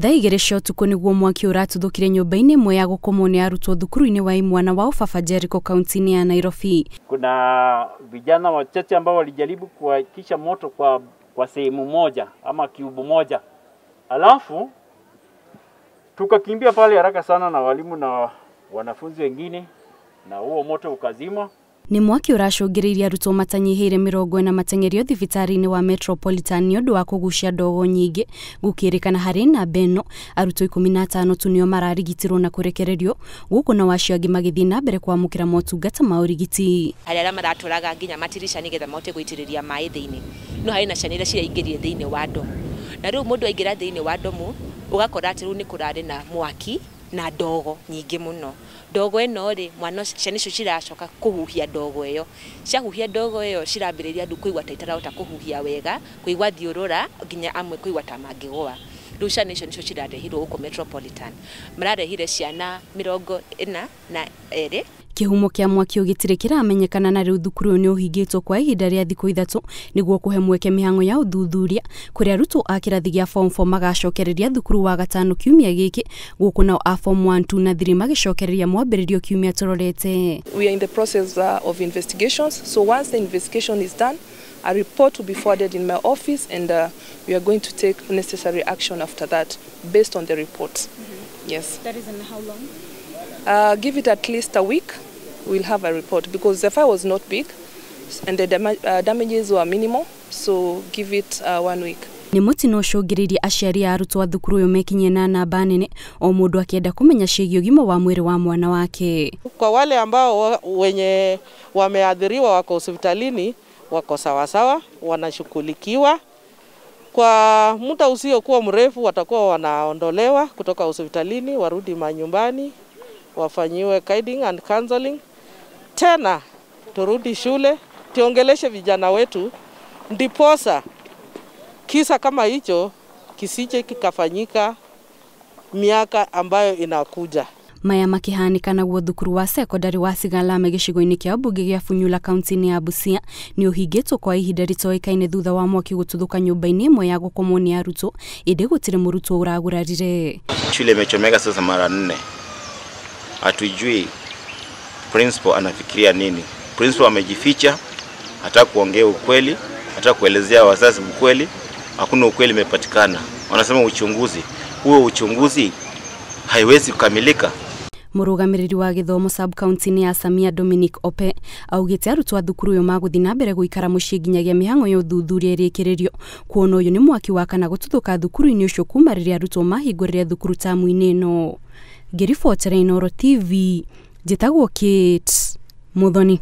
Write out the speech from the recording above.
Thaa 2 cia ũtukũ nĩguo mwaki ũratuthũkire nyũmba-inĩ ĩmwe ya gũkomwo nĩ arutwo thukuru-inĩ wa imwana wa Ofafa Jericho kaunti-inĩ ya Nairobi. Kuna vijana wachache ambao walijaribu kuwakisha moto kwa sehemu moja ama kiubu moja, alafu tukakimbia pale haraka sana na walimu na wanafunzi wengine, na huo moto ukazimwa. Nĩ mwaki ũracũngĩrĩirie arutwo matanyihĩire 40 mateng'erio thibitarĩ-inĩ wa Metropolitan nĩ ũndũ wa kũgucia ndogo nyingĩ. Gũkĩrĩkana harĩ namba ĩno arutwo 15 tu nĩo mararigitirwo na kũrekererio, gũkũ nao acio angĩ magĩthiĩ na mbere kwamũkĩra motungata ma ũrigiti. Harĩ arĩa maratũraga nginya matirica nĩgetha mahote gũitĩrĩria maĩ thĩinĩ, no harĩ na ciana iria ciraingĩrire thĩinĩ wa ndomu, na rĩu mũndũ aingĩra thĩinĩ wa ndomu ũgakora atĩ rĩu nĩ kũrarĩ na mwaki na ndogo nyingĩ mũno. Ndogo ĩno rĩ, mwana ciana icio ciracoka kũhuhia ndogo ĩyo, ciahuhia ndogo ĩyo cirambĩrĩria andũ kũigua ta itarahota kũhuhia wega, kũigua thiũrũra, nginya amwe kũigua ta mangĩgũa. Rĩu ciana icio nicio cirarehirwo gũkũ Metropolitan, mararehire ciana 42. Kĩhumo kĩa mwaki ũgĩtirĩ kĩramenyekana na rĩu thukuru ũyũ nĩ ũhingĩtwo kwa ihinda rĩa thikũ 3 nĩguo kũhe mweke mĩhang'o ya ũthuthuria, kũrĩa arutwo a kĩrathi gĩa form 4 magacokereria thukuru wa gatano kiumia gĩkĩ, gũkũ nao a form 1, 2 na 3 magĩcokereria mwambĩrĩrio kiumia tũrorete. We are in the process of investigations, so once the investigation is done, a report will be forwarded in my office, and we are going to take necessary action after that based on the report. Yes. That is in how long? Give it at least a week, we'll have a report, because the fire was not big and the damages were minimal, so give it 1 week. Nĩ mũtino ũcũngĩrĩirie aciari a arutwo a thukuru ũyũ mekinyie na namba nene, o mũndũ akĩenda kũmenya ciĩgiĩ ũgima wa mwĩrĩ wa mwana wake. Kwa wale ambao wenye wameathiriwa wako hospitalini, wako sawasawa, wanashughulikiwa. Kwa muda usiokuwa mrefu watakuwa wanaondolewa kutoka hospitalini, warudi manyumbani, wafanyiwe guiding and counseling. Tena turudi shule, tiongeleshe vijana wetu, ndiposa kisa kama hicho kisije kikafanyika miaka ambayo inakuja. Maya makĩhanĩka naguo thukuru wa sekondari wa Sigalame gĩcigo-inĩ kĩa mbunge gĩa Funyula kaunti-inĩ ya Busia nĩ ũhingĩtwo kwa ihinda rĩtoĩkaine thutha wa mwaki gũtuthũka nyũmba-inĩ ĩmwe ya gũkomwo nĩ arutwo, ĩndĩ gũtirĩ mũrutwo ũragurarire. Shule imechomeka sasa mara 4. Hatujui principal anafikiria nini. Principal amejificha, hata kuongea ukweli, hata kuelezea wazazi ukweli, hakuna ukweli imepatikana. Wanasema uchunguzi, huo uchunguzi haiwezi kukamilika. Mũrũgamĩrĩri wa gĩthomo sub county ya Samia Dominic Ope augĩte arutwo a thukuru ũyũ magũthiĩ na mbere gũikara mũciĩ nginyagia mĩhang'o ya ũthuthuria ĩrĩkĩrĩrio, kuona ũyũ nĩ mwaki wa kana gũtuthũka thukuru-inĩ ũcio kuma rĩrĩa arutwo mahingũrire thukuru tamu-inĩ ĩno. Ngĩribotera Inooro TV, njĩtagwo Kate Muthoni.